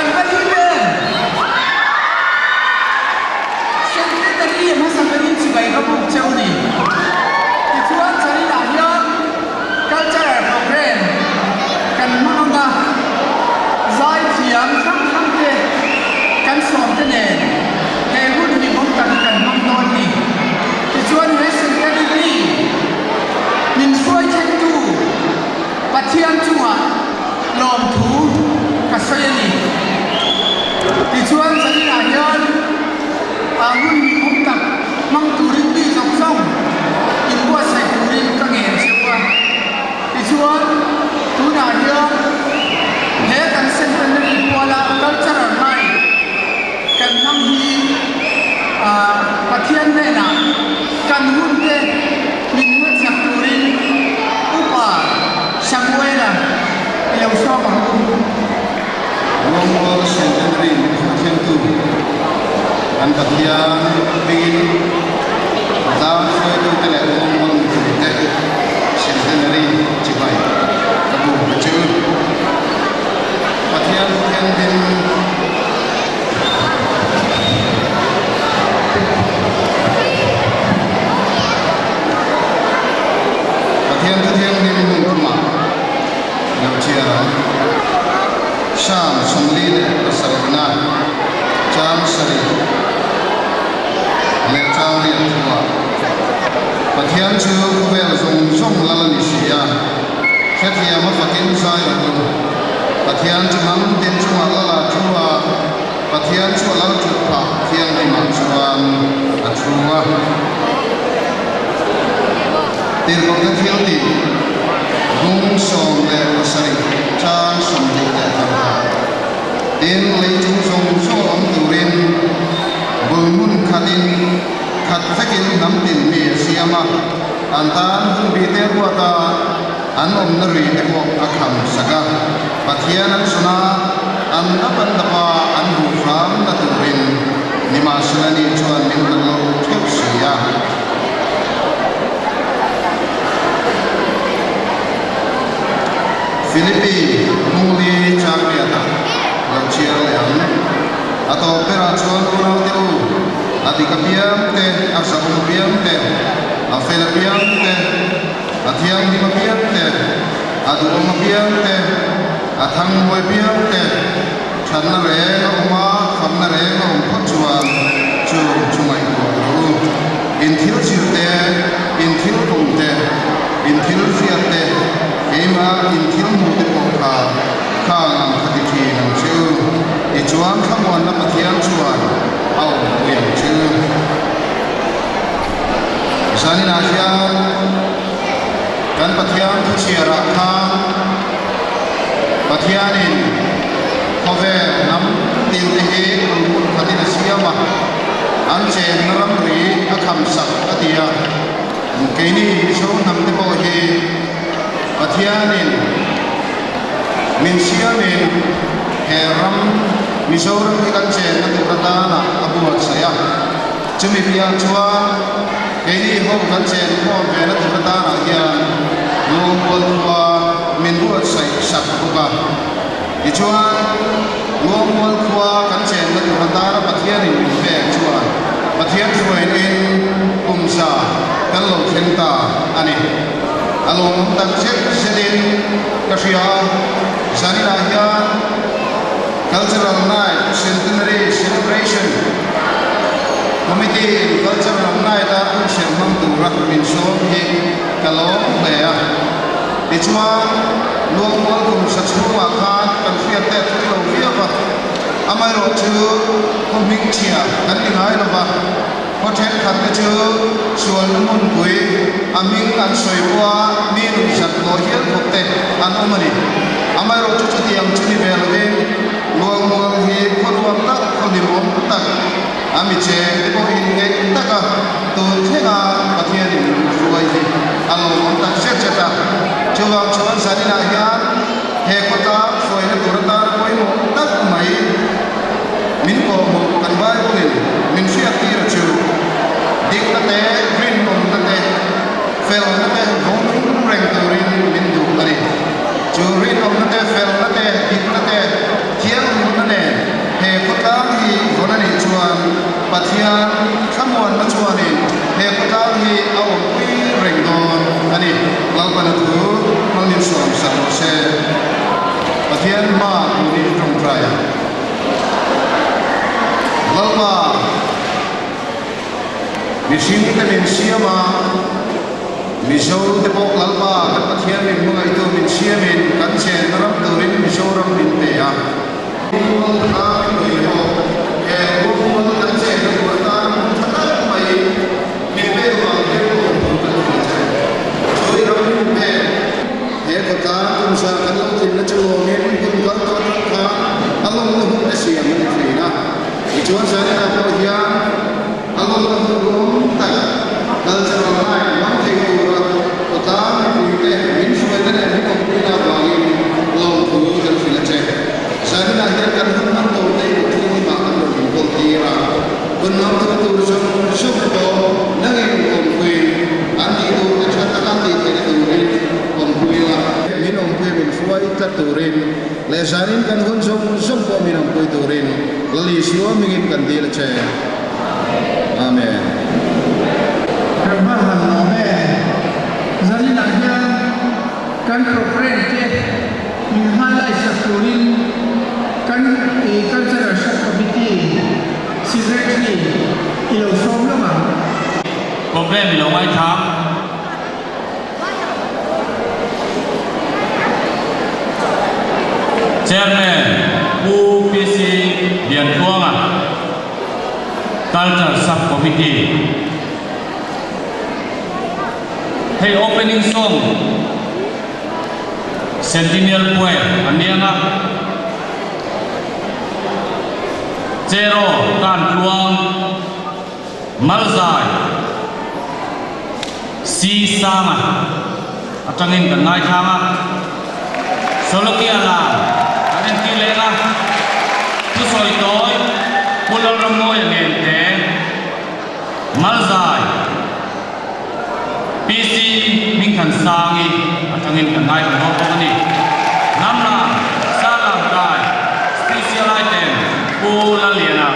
Kan va hlim em? Centenary hmasa berin chibai ka buk cheu ni. Tichuan Charinah hian cultural programme kan hmang ang a, zaithiam hrang hrang te kan sawm te nen he hun hlimawm tak hi kan hmang dawn ni. Tichuan he Centenary min hruai thlengtu Pathian chungah lawmthu ka sawi a ni. Tichuan zaninah hian hun hlimawm tak hmang turin mi zawng zawng inbuatsaih turin ka ngen cheu a. Tichuan tunah hian he kan Centenary puala Cultural Night kan hmang hi Pathian hnenah kan hunte min hmuhchak turin Upa Samuela i lo sawm ang u. Luangmual Centenary Mithiamtu kan Pathian hmingin Khawtlang hruaitute leh Luangmual mipuite Centenary chibai ka buk ta che u. Pathian Thianghlim. Pathian thu thianghlim hmun thumah lo chhiar ang. Psalm 47na chang sarih leh chang riat thuah Pathian chu khawvel zawng zawng lal a ni si a, hrethiam a fakin zai rawh u. Pathian chu hnam tin chungah lal a thu a, Pathian chu a lal thut phah thianghlimah chuan a thu a. Tirhkohte thil tih bung 17 chang 21 Tin, lei chung zawng zawng awm turin bul hmun khatin khat vekin hnam tin mi a siam a, an tan hun bite ruat a, An awmna ri te pawh a kham sak a, Pathian an sawn a, an dap an dap a, an duh hram na turin nimahsela ni chuan min kan lo theuh si a. Philippi Hmungli Changriata lo chhiar leh ang. A tawp berah chuan unaute u, a dik apiang te, a zahawm apiang te, a fel apiang te, A thianghlim apiang te, a duhawm apiang te, a thangmuai apiang te, thatna reng a awm a, famna reng a awm phawt chuan chu chu ngaihtuah rawh u. In thil zir te, in thil pawm te, in thil hriat te, keimah in thil hmuh te pawh kha khang ang kha ti thin ang che u. Tichuan thlamuanna Pathian chuan a awmpui ang che u. Zaninah hian kan Pathian thuchhiarah khan Pathianin khawvel hnam tinte hi rulhmun khatin a siam a, an chenna ramri a kham sak a ti a. Keini Mizo hnamte pawh hi Pathianin min siamin he ram Mizoram hi kan chenna tur atana a buatsaih a. Chumi piah chuan keini ho kan chen khawm ve na tur atanah hian Luangmual khua min buatsaih sak bawk a. Tichuan, Luangmual khua kan chen na tur atana Pathianin min pek chuan Pathian hruainin kumza kan lo thleng ta a ni. A lawmawm tak zet zetin ka hria a, zaninah hian Cultural Night Centenary Celebration Committee in Cultural Night a hunserh hmang tura min sawm hi ka lawm hle a. Tichuan, Luangmual kum sa chhungah khan kan hriat te a thui lo viau va, amaherawh chu khaw hming chhia kan ti ngai lo va, khaw thenkhat te chu sual hmunpui a hming an sawi pawha mi nun zat hlawh hial khawp te an awm a ni. Amaherawh chu chutiang chu ni ve lovin Luangmual hi khaw nuam tak, khaw hlimawm tak, a mi cheng te pawh inngeih taka tun thlenga Pathianin min hruai hi a lawmawm tak zet zet a. Chuvang chuan zaninah hian he khawtlang hruaina tur atan pawimawh tak mai min kawhhmuh kan Bible-in min hriattir a chu dikna te, rinawmna te, felna te vawng reng turin min duh a ni. Chu rinawmna te, felna te, dikna te, thianghlimna nen. Lalpa, mihringte min siam a, Mizote pawh Lalpa kan Pathian min hmangaihtu min siamin kan chenna ram turin Mizoram min pe a. Rual kha mipui pawh he rual kan chenna tur atan hmun tha tak mai min pek vang hian lawm tur kan hria che. Chu i ram min pek. He khawtlang tumsa kan lo tlinna chu lawmin hun kal tawh atang khan a lawmna hun te siam a ni thin a. Tichuan Zaninah pawh hian a lawmna hun ruam tak cultural night hmang thei tura khawtlang mipuite min hruaina leh min awmpuina avangin lawmthu kan hrilh a che. Zaninah hian kan hun hman tur te i thilhlimah kan rawn inkawl tir a, hun hmang tur tur zawng zawng te pawh nangin awmpui an tih tur te tha taka tih theihna turin awmpui la. Min awmpui min hruai tlat turin leh zanin kan hun zawng zawng pawh min awmpui turin Lal Isua hmingin kan dil a che. Amen. Kan hma han lawm e. Zaninah hian kan programme te min highlight sak turin kan Cultural Sub-Committee Secretary i lo sawm lawk ang. Programme i lo ngaithla. Chairman Pu PC Liantluanga, Culture Sub-Committee. Hei opening song Centennial Poem a niang a, Cheraw Kan Tluang Malzai Si Sanga atangin kan ngaithlang a, Solokia lam kan entir leng a, thusawi tawi Pu Lalrammawia nen te Malzai PC Hmingthansangi atangin kan ngaithla dawn bawk a ni. Hnamlam, Salam Kai, Special Item Pu Lalliana,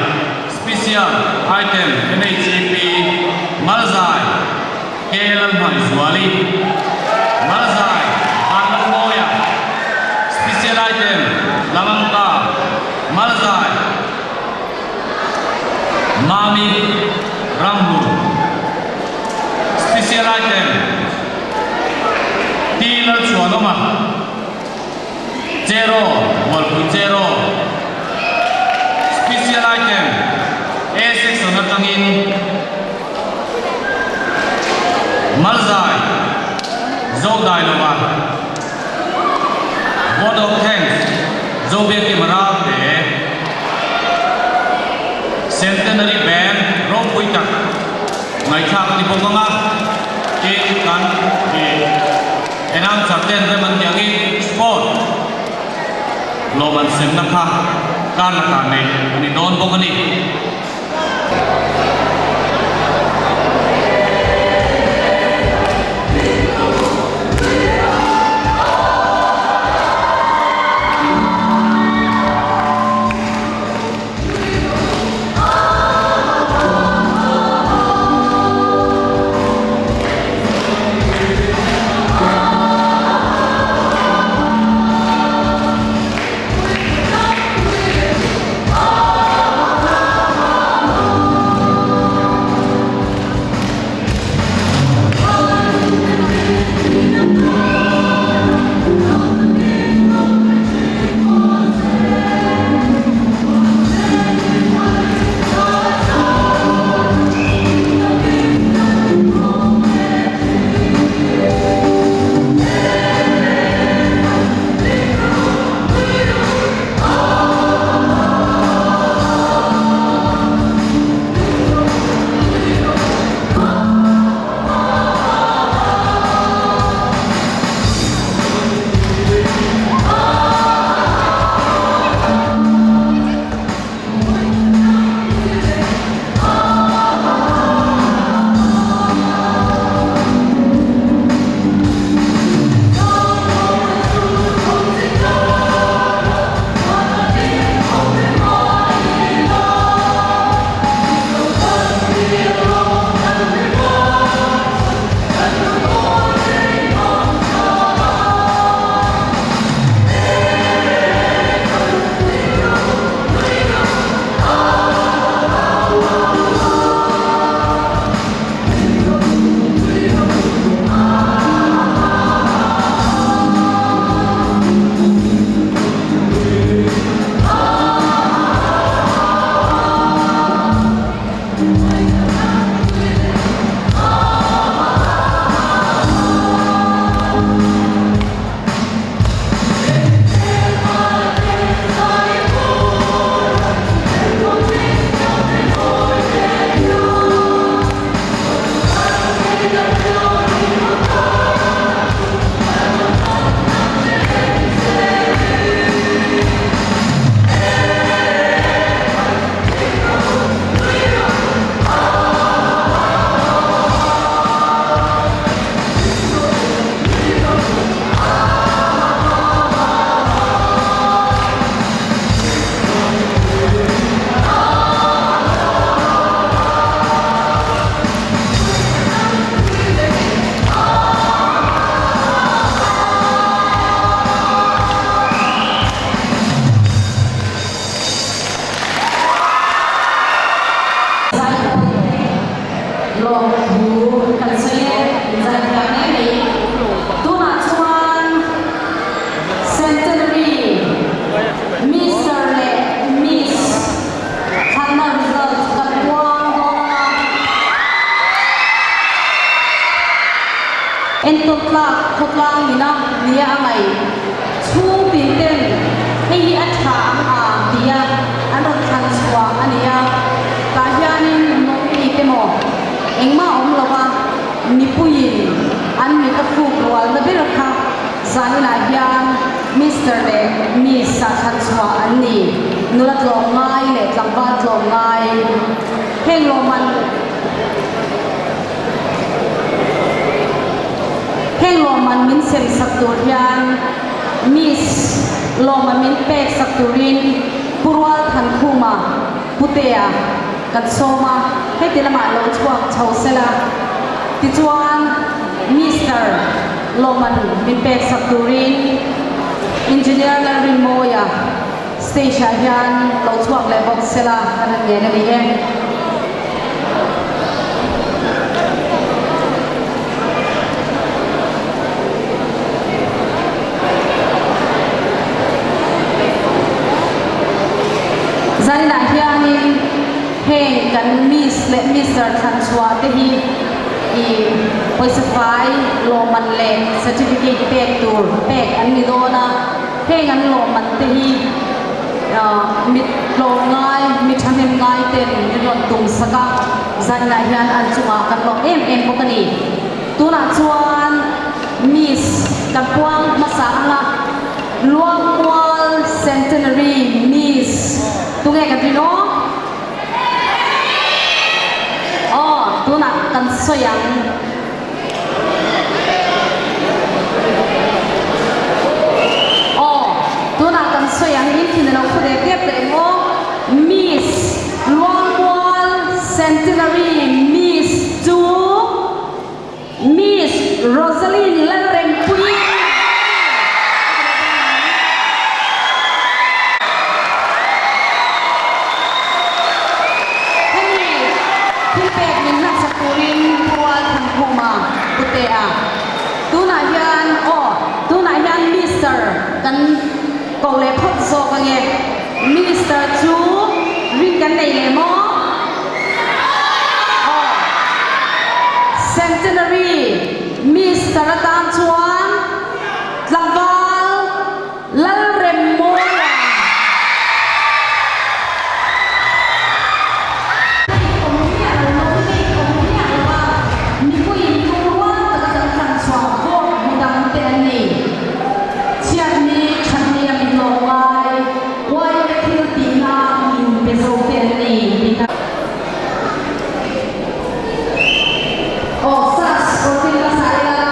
Special Item NHEP Malzai K Lalhmaizuali, Malzai Vanlalmawia, Special Item Lamangka Malzai Mami Ramhlun, Special Item T Lalchhuanawma, Cheraw Mualpui Cheraw, Special Item A Section atangin Malzai Zodailova, Vote of Thanks Zobiaki Maral te Centenary Band ropui tak ngaihthlak a ni bawk ang a, tin kan ih announcer ten rem an tih angin sport lawm an semna kha kar lakah neih a ni dawn bawk a ni. khawtlang ina nia a ngaih. Chhung tin ten hei hi a tha ang a tia an rawn thlan chhuah a ni a. Tah hianin nominee te maw engmah awm lo a, mipuiin an mit a fuk rualna ber kha zaninah hian Mister leh Miss ah thlan chhuah an ni. Nula tlawmngai leh tlangval tlawmngai heng lawmman. Heng lawmman min sem sak tur hian Miss lawmman min pek sak turin Pu Rual Thankhuma Putea kan sawm a, heti lamah lo chhuak chho sela. Tichuan Mister lawmman min pek sak turin Engineer Lalrinmawia stage ah hian lo chhuak leh bawk sela kan han ngen a ni e. Zaninah hianin heng kan Miss leh Mister thlanchhuah te hi i pawisa fai lawmman leh certificate pek tur pek an ni dawn a. Heng an lawmman te hi mit tlawm ngai, mi thahnem ngai ten min rawn tum sak a, zaninah hian an chungah kan lawm em em bawk a ni. Tunah chuan Miss kan puang hmasa anga Luangmual Centenary Miss tunge kan rin aw? Aw, tunah kan sawi ang. Aw, tunah kan sawi ang in thin a lo phu dep dep reng aw. Miss Luangmual Centenary Miss chu Miss Rosaline Lalrempuii a ni. Hemi thil pek min hlansak turin Pual Thankhuma Putea tunah hian aw tunah hian Mister kan ko leh phawt zawk ange Minister chu rin kan nei leh maw? Aw Centenary Mister atan chuan tlangval Lalremmawia. Hei awm miah lo nominate awm miah lo a, mipuiin lungrual taka kan thlan chhuah vote hmu dang te an ni. Chhiatni thatni a mi tlawm ngai, YA thil tihna min pe zo te an ni tih kha. Aw sas, rawn tin hmasa ila.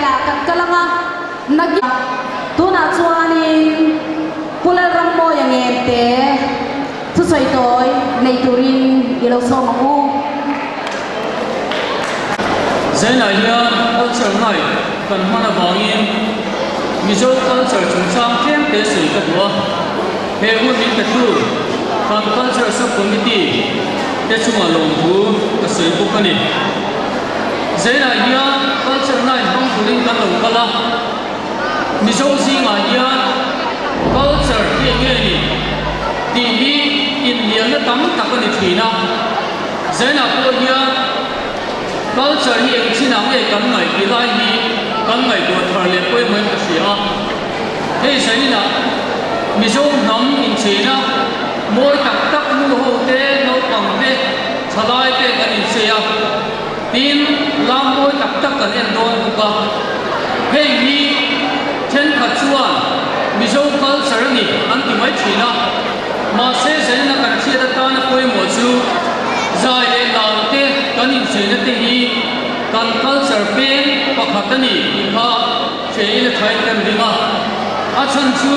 ah kan kal ang a, nakin tunah chuanin Pu Lalrammawia Ngente thusawi tawi nei turin i lo sawm ang u. Zainah hian culture night kan hman avangin Mizo culture chungchang tlem te sawi ka duh a, he hun min petu kan culture sub-committee te chungah lawmthu ka sawi bawk a ni. Zainah hian culture night hmang turin kan lo kal a, Mizo zingah hian culture hi eng nge ni tih hi inhnialna tam tak a ni thin a. Zainah pawh hian culture hi eng chinah nge kan ngaih tih lai hi kan ngaihtuah thar leh pawimawhin ka hria a. Hei Zainah Mizo hnam incheina mawi tak tak nu ho te, naupang te, thalai te kan inchei a. Tin, lam mawi tak tak kan en dawn bawk a. Hei hi thenkhat chuan Mizo culture a ni an ti mai thin a. Mahse, zaina kan hriat atana pawimawh chu zai leh lam te kan incheina te hi kan culture peng pakhat a ni tih kha hrein a thain kan ring a. A chhan chu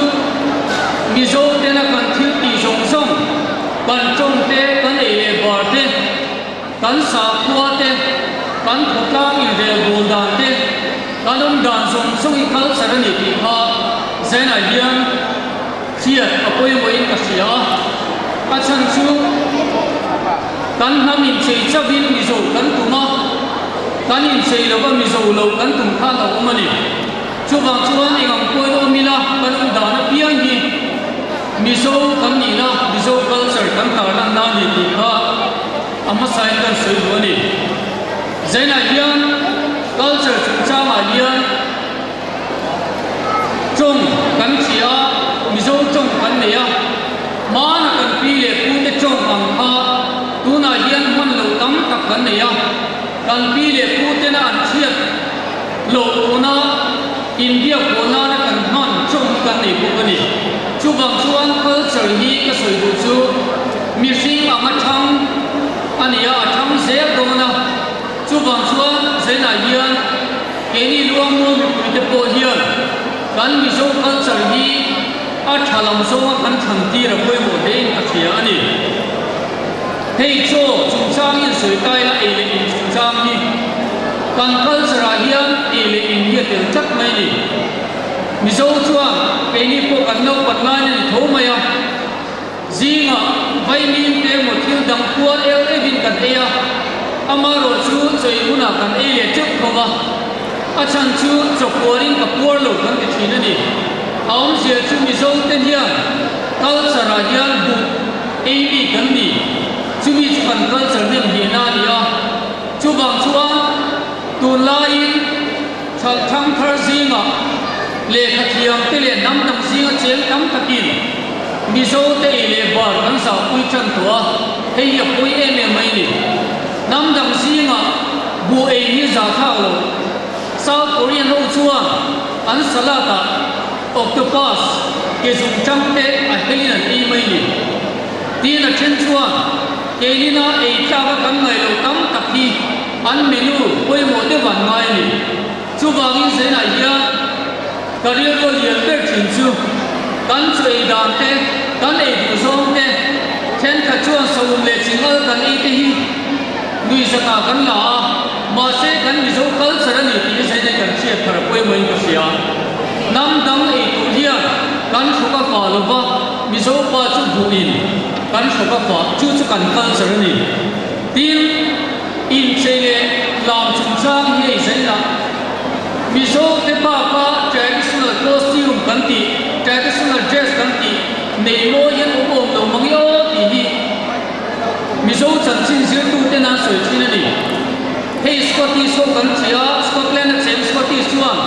Mizo tena kan thil tih zawng zawng, kan tawng te, kan ei leh bar te, Kan sakhua te, kan khawtlang inrel bul dan te, kan awm dan zawng zawng hi culture a ni tih kha Zainah hian hriat a pawimawhin ka hria a. A chhan chu kan hnam inchei chauhin Mizo kan tum a, kan inchei lova Mizo lo kan tum khan a awm a ni. Chuvang chuan eng ang pawhin awm ila kan awm dan apiang hi Mizo kan nihna, Mizo culture kan tarlanna a ni tih kha a hmasain kan sawi duh a ni. Zainah hian culture chungchangah hian tawng kan hria a, Mizo tawng kan nei a, hmana kan pi leh pute tawng ang kha tunah hian hman loh tam tak kan nei a, kan pi leh putena an hriat loh tuna India pawh nana kan hman tawng hi kan nei bawk a ni. Chuvang chuan culture hi ka sawi duh chu mihring ang a thang a ni a, a thang zel dawn a. Chuvang chuan Zainah hian keini Luangmual mipuite pawh hian kan Mizo culture hi a tha lam zawnga kan thlan tir a pawimawh hlein ka hria a ni. Hei chaw chungchang hi an sawi ta ila ei leh in chungchang hi kan culture ah hian ei leh in hi a tel tlat mai a ni. Mizo chuan keini pawh kan naupan lain a ni tho mai a, zingah vaimim te emaw thil dang puar el evin kan ei a, amaherawh chu chawi hunah kan ei leh teuh tho va, a chhan chu chaw puarin ka puar lo kan ti thin a ni. A awmzia chu Mizo te hian culture ah hian buh ei mi kan ni, chumi chu kan culture nem hnehna a ni a, chuvang chuan tunlaiin Thalh thangthar zingah lehkha thiam te leh hnam dang zinga cheng tam takin Mizo te ei leh bar kan zahpui tan tawh a, hei hi a pawi em em mai a ni. Hnam dang zingah buh ei hi zahthlak lo. South Korean ho chuan an salad ah octopus ke zungchang te a helin an ei mai a ni. Tin a then chuan keinina ei tlak a kan ngaih loh tam tak hi An menu pawimawh deuh an ngai a ni. Chuvangin Zainah hian ka rilru a lian ber thin chu kan chu ei dan te, kan ei duh zawng te, thenkhat chuan saum leh chingal kan ei te hi nuihzatah kan la a, mahse kan Mizo culture a ni tih hi Zainah kan hriat thar a pawimawhin ka hria. Hnam dang ei tur hian kan hruk a fah lova, Mizo pa chu buhin kan hruk a fah, chu chu kan culture a ni. Tin, inchei leh lam chungchang hi ei zel a, Mizo te baka traditional costume kan tih, traditional dress kan tih nei mawi hian awm awm lo mang i aw tih hi Mizo chanchin zirtuten an sawi thin a ni. Hei Scottish ho kan thi a, Scotland a cheng Scottish chuan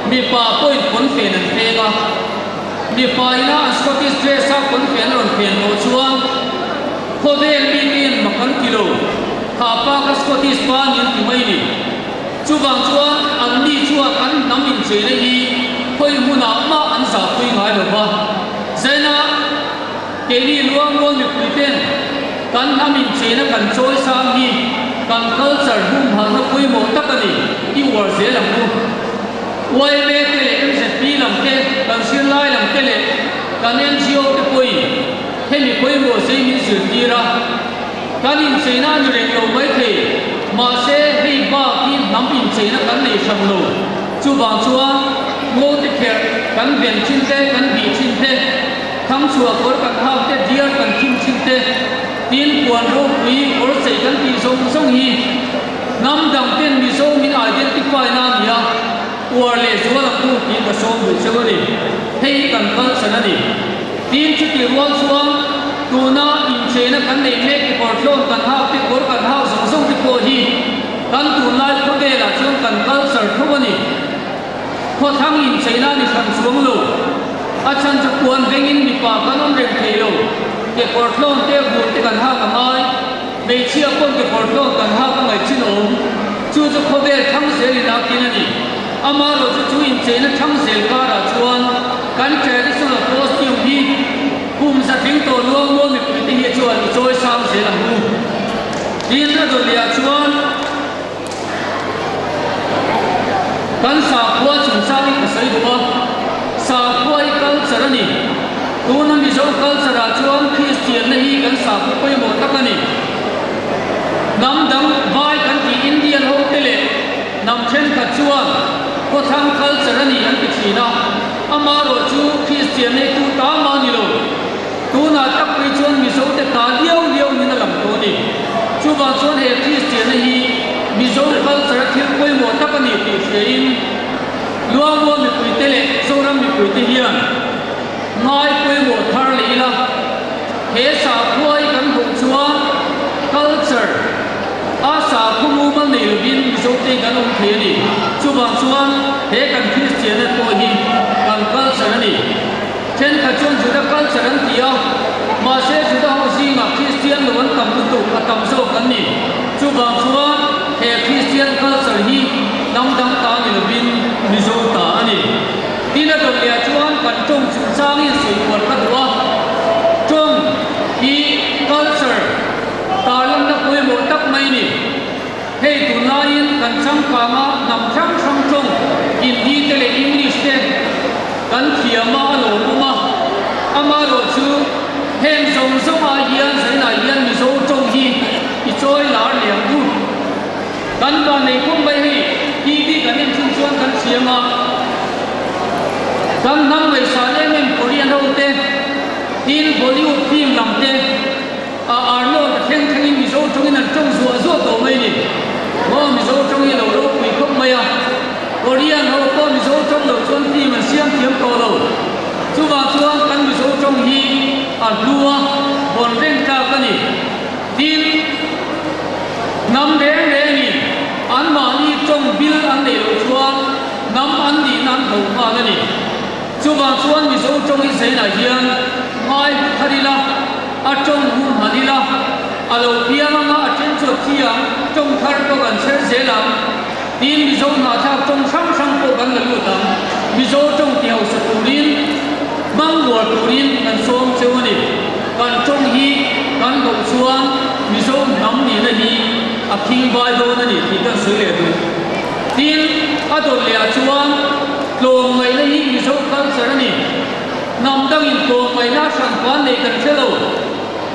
mipa pawhin pawnfen an peng a, mipa ina an Scottish dress a pawnfen a rawn fen tawh chuan, Khawvel mite in mak an ti lo, kha pa kha Scottish pa ni an ti mai ni. Chuvang chuan an ni chuan an hnam incheina hi khawi hmunah mah an zahpui ngai lo va. Zaina keini Luangmual mipui ten kan hnam incheina kan chawi sang hi kan culture humhalhna pawimawh tak a ni i uar zel ang u. Yma te leh mzp lam te, kan zirlai lam te leh kan ngo te pawhin hemi pawimawh zei min zirtir a. Kan incheina a ni reng lo maithei, mahse hei bak hi hnam incheina kan nei hran lo. Chuvang chuan ngo te kherh kan ven thin te, kan bih thin te, thangchhuah kawr kan hak te, diar kan khim thin te, tin puan ropui kawr chei kan tih zawng zawng hi hnam dang ten Mizo min identify na a ni a, uar leh zual ang u tih ka sawm duh cheu a ni. Hei hi kan culture a ni. Tin chutih rual chuan tuna incheina kan neih mek kekawr tlawn kan hak te, kawr kan hak zawng zawng te pawh hi kan tunlai khawvelah chuan kan culture tho a ni. Khawthlang incheina a ni hran chuang lo. A chhan chu puan vengin mipa kan awm reng thei lo. Kekawr tlawn te, vur te kan hak a ngai. Hmeichhia pawn kekawr tlawn kan hak a ngaihchin awm. Chu chu khawvel thlang zelin a kin a ni. Amaherawhchu chu incheina thlang zel karah chuan kan traditional costume hi kum zatling tawh luang maw mipuite hi chuan i chawi sang zel ang u. Tin, a dawleh chuan kan sakhua chungchang hi ka sawi duh a, sakhua hi culture a ni. Tuna Mizo culture ah chuan Kristianna hi kan sakhua pawimawh tak a ni. Hnam dang vai kan tih Indian ho te leh Hnam thenkhat chuan khawthlang culture a ni an ti thin a, amaherawh chu Kristian neitu ta mah ni lo. Tunah tak phei chuan Mizo te ta liau liau niin a lang tawh a ni. Chuvang chuan he Kristianna hi Mizo culture a thil pawimawh tak a ni tih hriain Luangmual mipuite leh Zoram mipuite hian ngai pawimawh thar leh ila he sakhua hi kan hmuh chuan culture A sakhaw mumal nei lovin Mizote kan awm thei a ni. Chuvang chuan he kan Kristianna pawh hi kan culture a ni. Thenkhat chuan Juda culture an ti a, mahse Juda ho zingah Kristian lo an tam lutuk, a tam zawk an ni. Chuvang chuan he Kristian culture hi hnam dang ta ni lovin Mizo ta a ni. Tin a dawt leh ah chuan kan tawng chungchangin sawi kual ka duh a, tawng hi culture, Tarlanna pawimawh tak mai ni. Hei tunlaiin kan changkanga hnam hrang hrang tawng Hindi te leh English te kan thiam a a lawmawm a. Amaherawh chu heng zawng zawng ah hian zainah hian Mizo tawng hi i chawi lar leh ang u. Kan van nei khawp mai hei TV kan en chhung chuan kan thiam a. Kan hnam ngaihsan em em Korean ho te, tin Bollywood film lam te, A Arnold a thleng thlengin Mizo tawngin an tawng zuah zuah tawh mai ni. Maw Mizo tawng hi a lo ropui khawp mai a. Korean ho pawh Mizo tawng lo chuan film an siam thiam tawh lo. Chuvang chuan kan Mizo tawng hi a hlu a, vawn reng tlak a ni. Tin, hnam reng rengin anmahni tawng bil an neih loh chuan hnam an nihna an hloh nghal a ni. Chuvang chuan Mizo tawng hi zainah hian ngai hu thar ila, a tawng hu hman ila, a lo piang anga a then chu a thi ang, tawng thar pawh kan chher zel ang. Tin, Mizo hnahthlak tawng hrang hrang pawh kan la lut ang. Mizo tawng ti hausa turin, hmang mual turin kan sawm cheu a ni. Kan tawng hi kan loh chuan Mizo hnam nihna hi a khing vai dawn a ni tih kan sawi leh duh. Tin, a dawt leh ah chuan tlawmngaihna hi Mizo culture a ni. Hnam dangin tlawmngaihna a hran pan nei kan hre lo.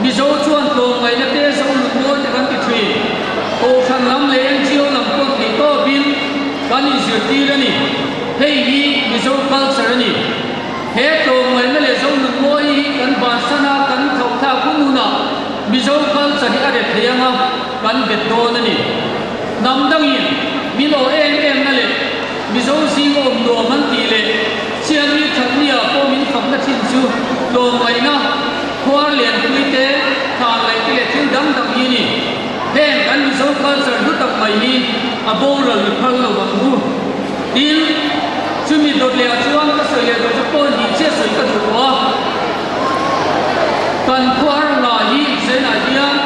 Mizo chuan tlawmngaihna te zo lut mawi te kan ti thin. Kohhran lam leh NGO lam pawh theih tawpin kan inzirtir a ni. Hei hi Mizo culture a ni. He tlawmngaihna leh zo lut mawi hi kan bansan a, kan thlauhthlak hun hunah Mizo culture hi a ret thei anga kan bet dawn a ni. Hnam dangin min aw em em na leh Mizo zing awm nuam an tih leh Chianri thatnia pawh min fakna thin chu tlawmngaihna, khuar lianpui te, thlan laih te leh thil dang dang hi a ni. Heng kan Mizo culture hlu tak mai hi a boral i phal lo ang u. Tin, chumi dawt leh ah chuan ka sawi leh dawt chu pawn hnih chiah sawi ka duh tawh a. Kan khuar hla hi Zainah hian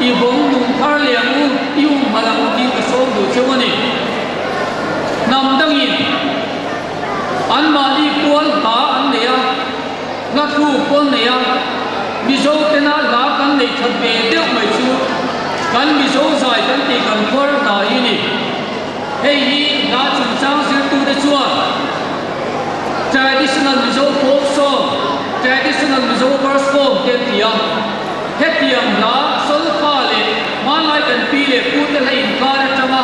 I vawng nung thar leh ang u, i um hal ang u tih ka sawm duh cheu a ni. Hnam dangin anmahni pual hla an nei a, hla thluk pawh an nei a, Mizo tena hla kan neih that ve deuh mai chu kan Mizo zai kan tih kan khuar hna hi a ni. Hei hi hla chungchang zirtute chuan. chuan Traditional Mizo Folk Song, Traditional Mizo Verse Form te an ti a. Hetiang hla solfa leh hmanlai kan pi leh pu te hla inkar atanga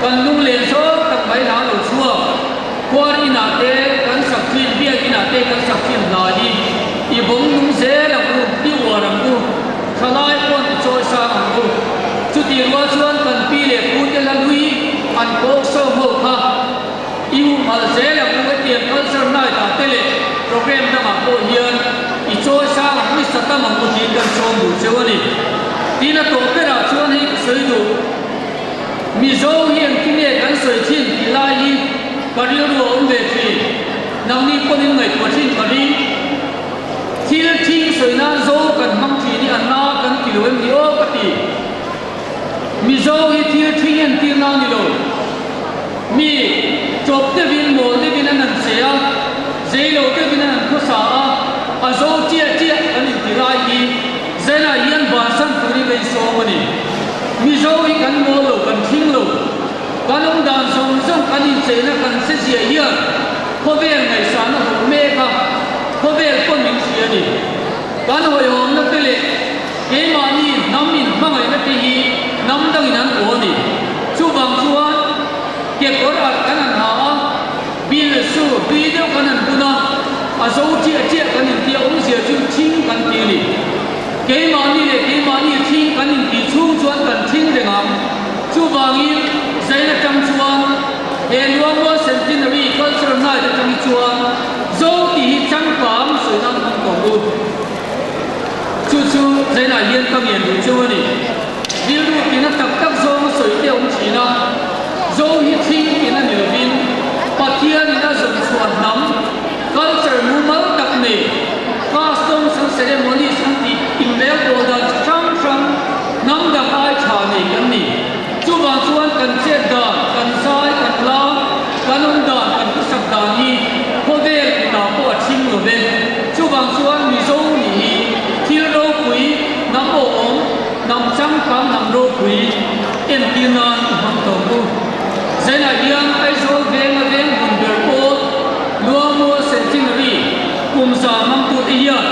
kan lunglen zawng tak mai hla lo chhuak. Khuar inah te kan sak thin, biak inah te kan sak thin hla hi i bawng nung zel ang u, i uar ang u, thalai pawn i chawi sang ang u. Chutih rual chuan kan pi leh pu te hla hlui an kawk sawm ho kha i humhalh zel ang u hetiang culture night ah te leh program dangah pawh hian i chawi sang ang u, i sa tam ang u tiin kan sawm duh cheu a ni. Tin a tawh berah chuan hei ka sawi duh. Mizo hi engtin nge kan sawi thin tih lai hi ka rilru a awm ve thin. Nangni pawhin ngaihtuah thin ka ring. Thil thing sawi nan zo kan hmang thin hi a na kan ti lo em ni aw ka ti. Mizo hi thil thing entir na ni lo. Mi chawp deuhin mawl deuhin an han che a, zei lo deuhin an han khawsa a, a zo chiah chiah kan inti lai hi Zenah hian bansan turin ka insawm a ni. Mizo hi kan mawl lo, kan thing lo. Kan awm dan zawng zawng kan incheina kan hre ziah hian khawvel ngaihsana hawh mek a, khawvel pawn min hria a ni. Kan hawihawmna te leh keimahni hnam inhmangaihna te hi hnam dangin an aw a ni. Chuvang chuan kekawr alh kan han ha a, bil su tui deuh kan han bun a, a zo chiah chiah kan intia awmzia chu thing kan ti a ni. Keimahni leh keimahni thing kan intih chhung chuan kan thing reng ang. Chuvangin Zain atang chuan he Luangmual Centenary Cultural Night atang hi chuan Zo tih hi changkang sawi nan hmang tawh u. Chu chu Zainah hian ka ngen duh chu a ni. Rilru tina tak tak zawnga sawi te a awm thin a, Zo hi thing tina ni lovin Pathianin a zawn chhuah hnam, culture mumal tak nei, customs and ceremonies an tih inrel pawl dan chi hrang hrang hnam dang ai tha nei kan ni. Chuvang chuan kan chet dan, kan zai, kan lam, kan awm dan, kan thusak dan hi khawvel kutah pawh a thing lo ve. Chuvang chuan Mizo nih hi thil ropui hnam awhawm, hnam changkang, hnam ropui entir nan i hmang tawh u. Zainah hian Aizawl venga veng hmun ber pawl Luangmual Centenary kum za hmangtute hian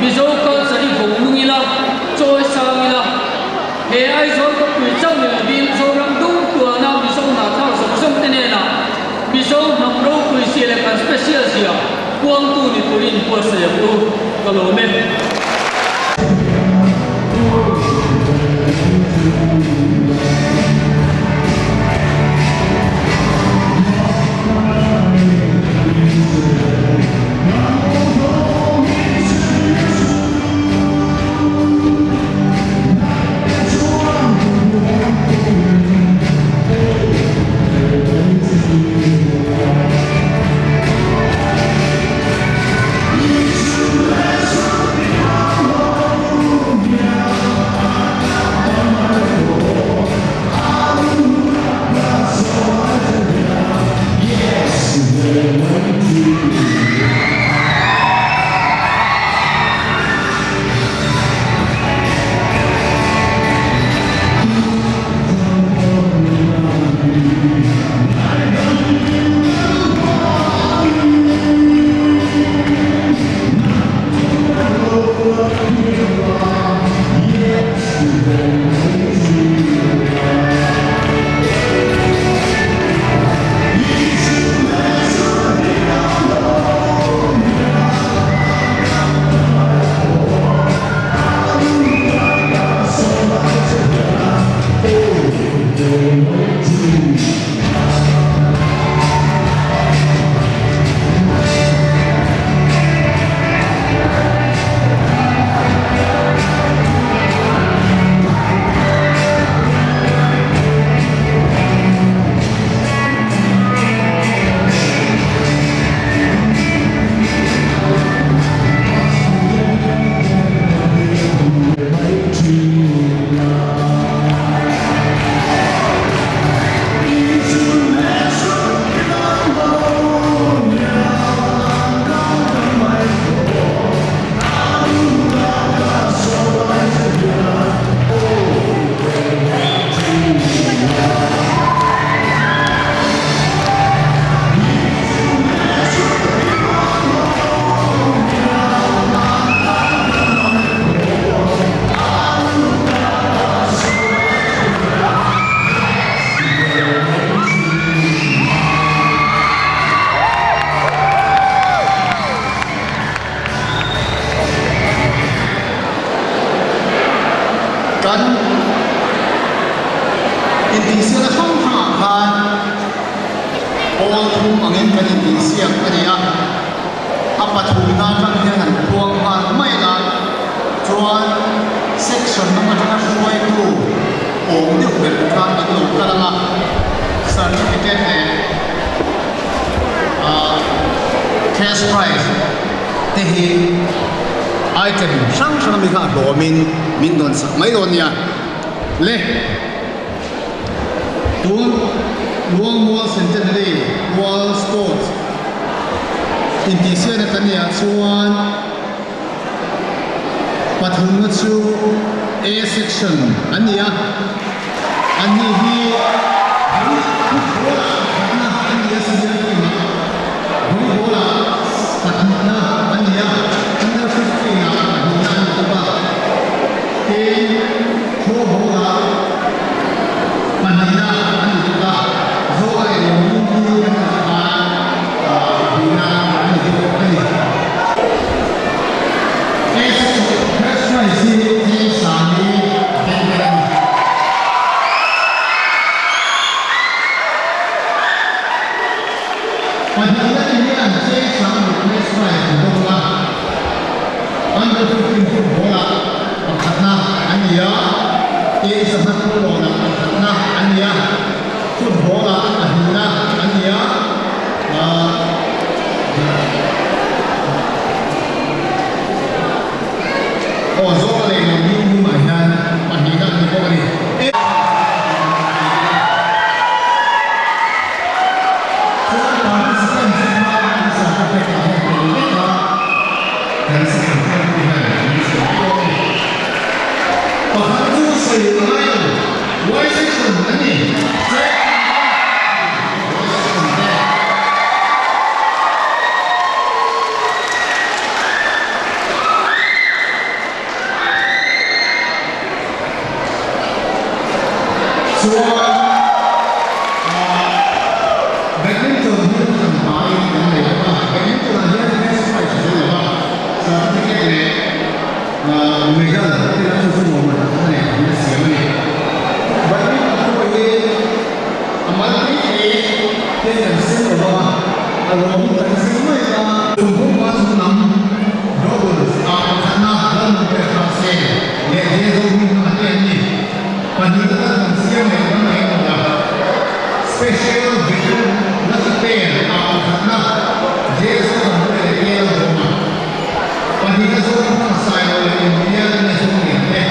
Mizo culture hi vawng nung ila, chawi sang ila, He Aizawl khawpui chauh ni lovin Zoram dung tuana Mizo hnahthak zawng zawng te hnenah Mizo hnam ropui zia leh kan special zia puangtu ni turin buatsaih ang u ka lawm e. Intihsiakna hrang hrangah khan pawl thum angin kan intihsiak a ni a, a pathumna atang hian han puang nghal mai la chuan section lam atanga hruaitu awm deuh ber kha kan lo kal ang a, certificate leh ah cash prize te hi item hrang hrang ami kha a hlawmin min dawn sak mai dawn nia le. Tun Luangmual Centenary World Sports intihsiakna kan neih ah chuan pathumna chu A section an ni a, anni hi football ah pakhatna an ni a senior team ah volleyball ah pahnihna an ni a, under 15 ah pahnihna an ni bawk a, tin throwball ah pahnihna an ni bawk a, Zoa leh Lawmlung hi an tih khan pahnihna an ni bawk a ni. A section first prize hi James Sani Denver a ni. Pahnihna te hian James Sani first prize an dawng a, under 15 football ah pakhatna an ni a, James Sahna Pulawn ah pakhatna an ni a, football ah pahnihna an ni a, Aw zawk a lehlam hi hnungah hian pahnihna an ni bawk a ni. Chuan participants te kha an certificate ah hian tel vek a, kan secretary te hian an sawi dawn a ni. Pakhat chu sawi a ngai lo, Y section an ni. Y section te. Chuan badminton hi a hran hmain kan nei bawk a, badminton ah hian best prize a tel lo va, certificate leh medal te lam chu chu nuam an nei ang a siam a ni. Badminton pawh hi a mal mai thei te kan sem lo va, a lawm kan sem mai a. Chungkhawpa chunglam doubles ah pakhatna Lalnun pek hram se leh Jezo hming hmang te an ni. Pahnihna kan han siam leh ram eng lo a, Special Veteran Lucky Pair ah pakhatna Jezo kan hmu leh Kel bawm a. Pahnihna zawng hmang Sailo leh India te National te.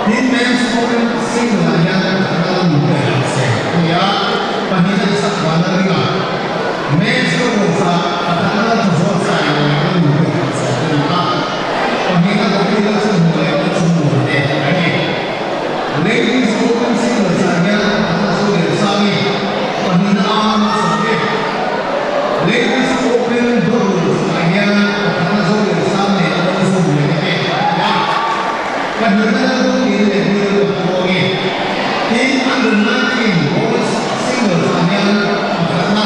Tin, Men's Open Single ah hian pakhatna Lalnun pek hram se a ni a, pahnihna Isak Vana ringa Men's Doubles ah pakhatna Lalthazual Sailo leh Lalnun pek hram se a ni a. Pahnihna Bobby Lalchhunhmu leh Lalchhunmuan te an ni. Ladies Open Singles ah hian pakhatna chu Liansangi, pahnihna Ama Malsawmte. Ladies Open Doubles ah hian pakhatna Zo Liansangi leh Lalchhunmuan te an ni a, pahnihna Lalduhlian leh Bill Patluangi. Tin, Under 19 Boys Singles ah hian pakhatna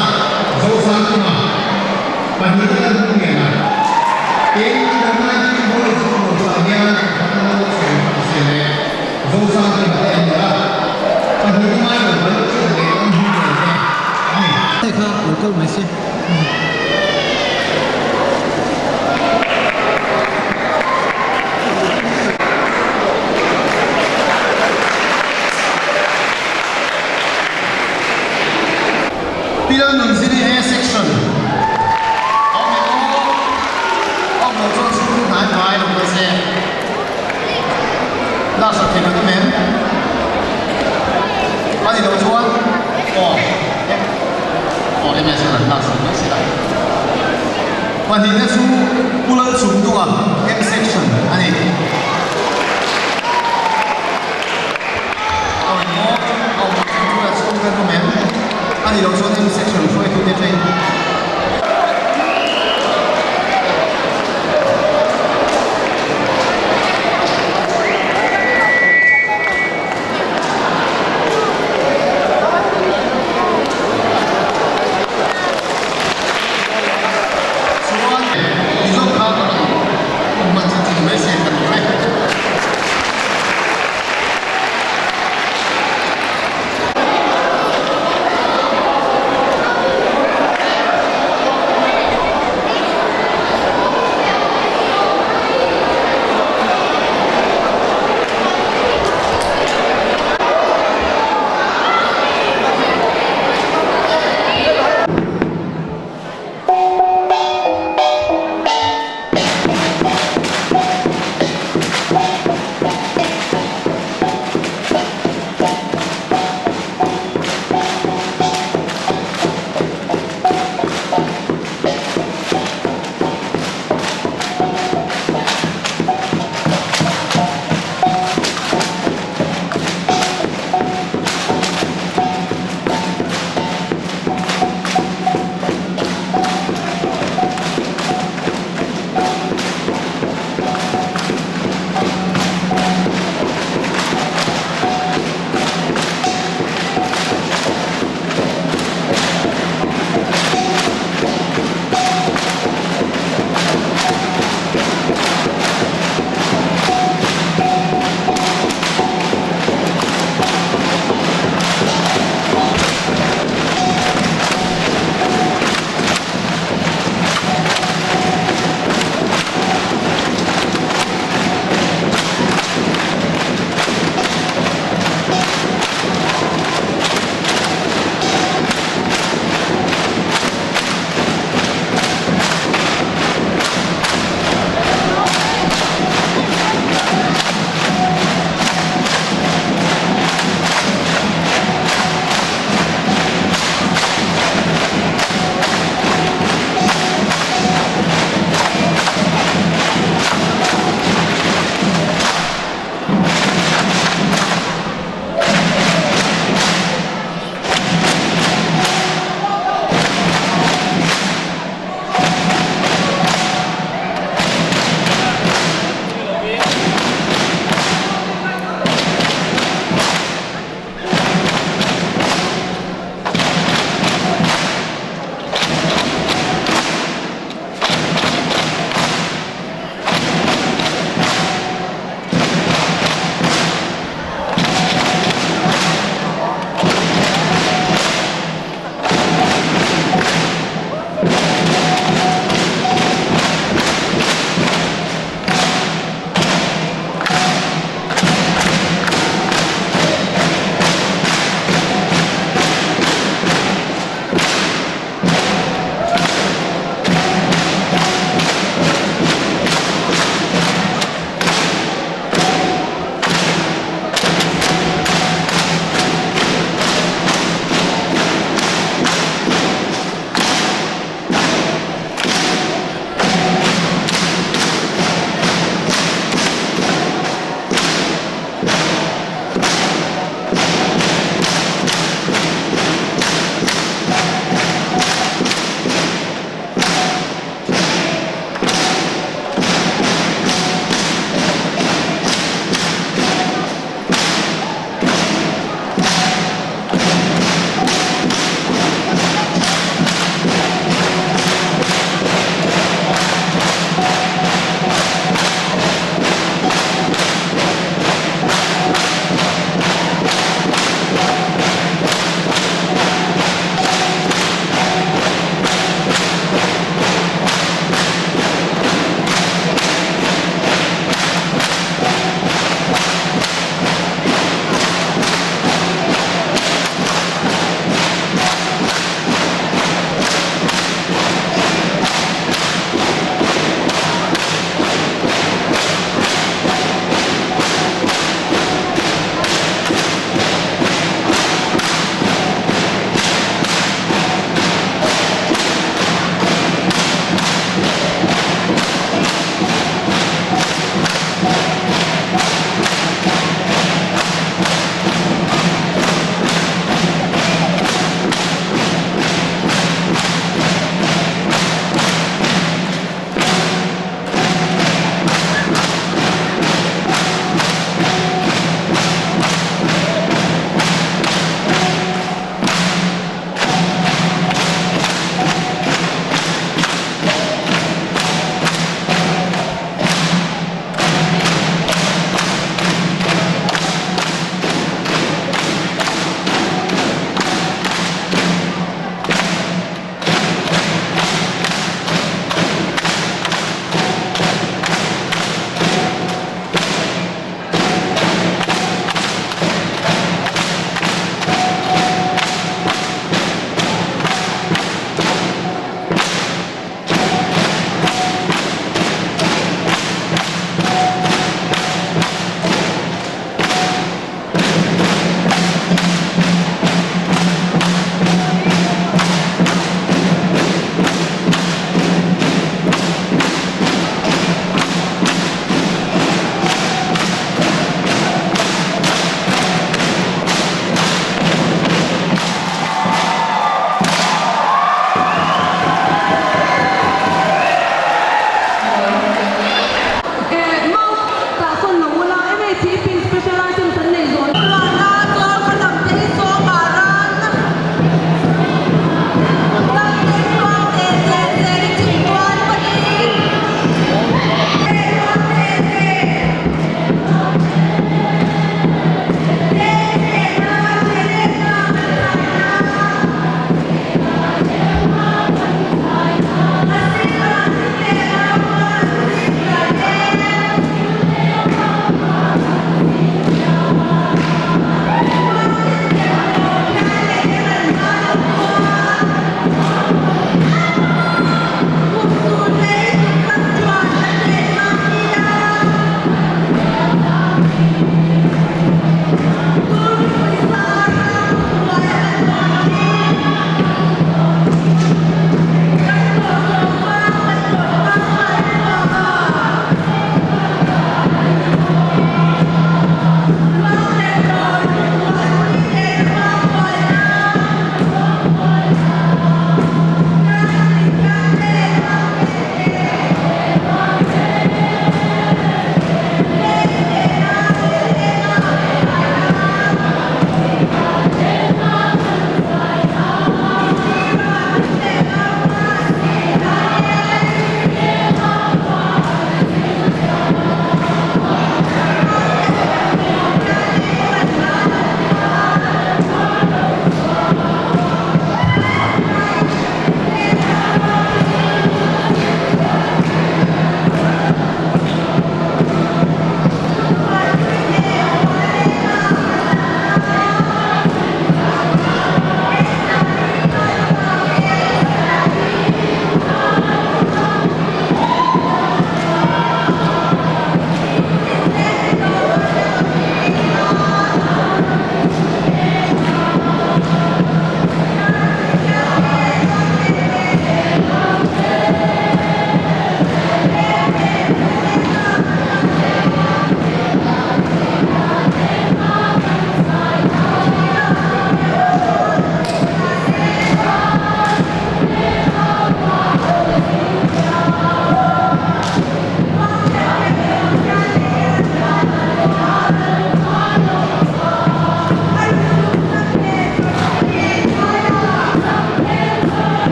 Zosangkima, Pahnihna Lalhmungliana, tin under 19 boys football ah hian pakhatna lo chhawm a se leh Zosangkima te an ni a, pahnihna ngai lo Balchhut leh Lalhmungliana te an ni. Hei kha lo kal mai se. Pilal Nunziri he section awm em aw? Awm lo chuan chhungkaw hnai hnai lo ta se. Laksak thei kan awm em? A ni lo chuan aw aw MS an laksak mai se la. Pahnihna chu Pu Lalchungdunga M section a ni. A ni lo chuan M section hruaitute train. Chuan Mizo kha ka rawn hman chu chu ni mai se ka lawm e.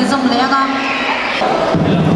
tih zawm leh ang a.